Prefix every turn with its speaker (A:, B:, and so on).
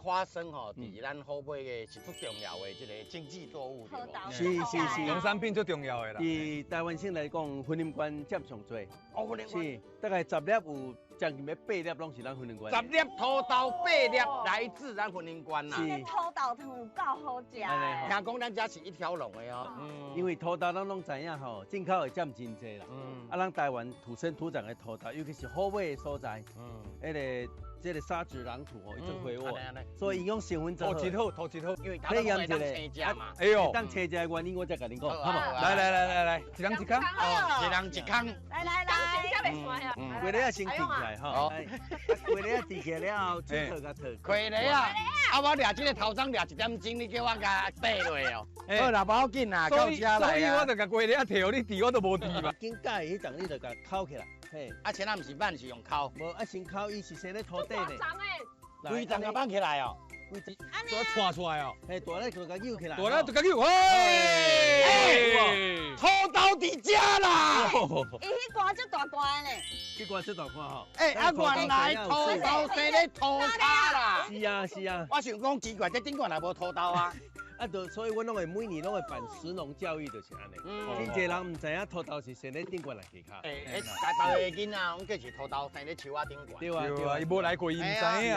A: 花生吼，佇咱虎尾的是最重要的這个經濟作物，對無？
B: 是是是。
C: 農產品最重要的啦。
B: 佇台灣省來講，雲林縣佔上濟。
A: 哦，雲林縣。
B: 是，大概十粒有將近欲八粒攏是咱雲林縣。
A: 十粒土豆八粒來自咱雲林縣啦。
B: 是。
D: 土豆湯有夠好食的。
A: 聽講咱遮是一條龍的哦。
B: 因為土豆咱攏知影吼，進口會佔真濟啦。啊，咱台灣土生土長的土豆，尤其是虎尾的所在，這個沙質壤土哦，伊足肥沃，所以營養成分
C: 土質好，土質好，
A: 因為它攏會當青食嘛。
C: 哎喲，
B: 當青食的原因我才共恁講，好無？
C: 來來來來來，一人一空，
A: 一人一空。
D: 來來來，
B: 雞螺仔先提起來吼，雞螺仔提起來了後，手套共套。
A: 雞螺仔，啊，我掠這个頭鬃掠一點鐘，你叫我共缀落哦。好啦，無要緊啦，到遮來
C: 所以我就共雞螺仔提予你治，我都無治嘛。
B: 緊蓋彼層你就共摳起來。嘿，
A: 啊，先仔毋是挽，是用摳。
B: 無啊，先摳，伊是生咧土底咧。
A: 規層共挽起來哦。
B: 規層。
C: 都掣出來哦。
B: 嘿，大力就共扭起來。
C: 大力就共扭，
A: 嘿，土豆佇遮啦。
D: 伊彼罐足大罐咧。
B: 這罐足大罐吼。
A: 欸，啊，原來土豆生咧土跤啦。
B: 是啊，是啊。
A: 我想講奇怪，這頂罐也無土豆啊。
B: 啊，就所以阮攏會每年攏會辦食農教育，就是按呢。真濟人毋知影土豆是生咧頂懸來地跤。
A: 欸，台北的囡仔攏計是土豆生咧樹仔頂懸。
B: 對啊，對啊，
C: 伊無來過，伊毋知影。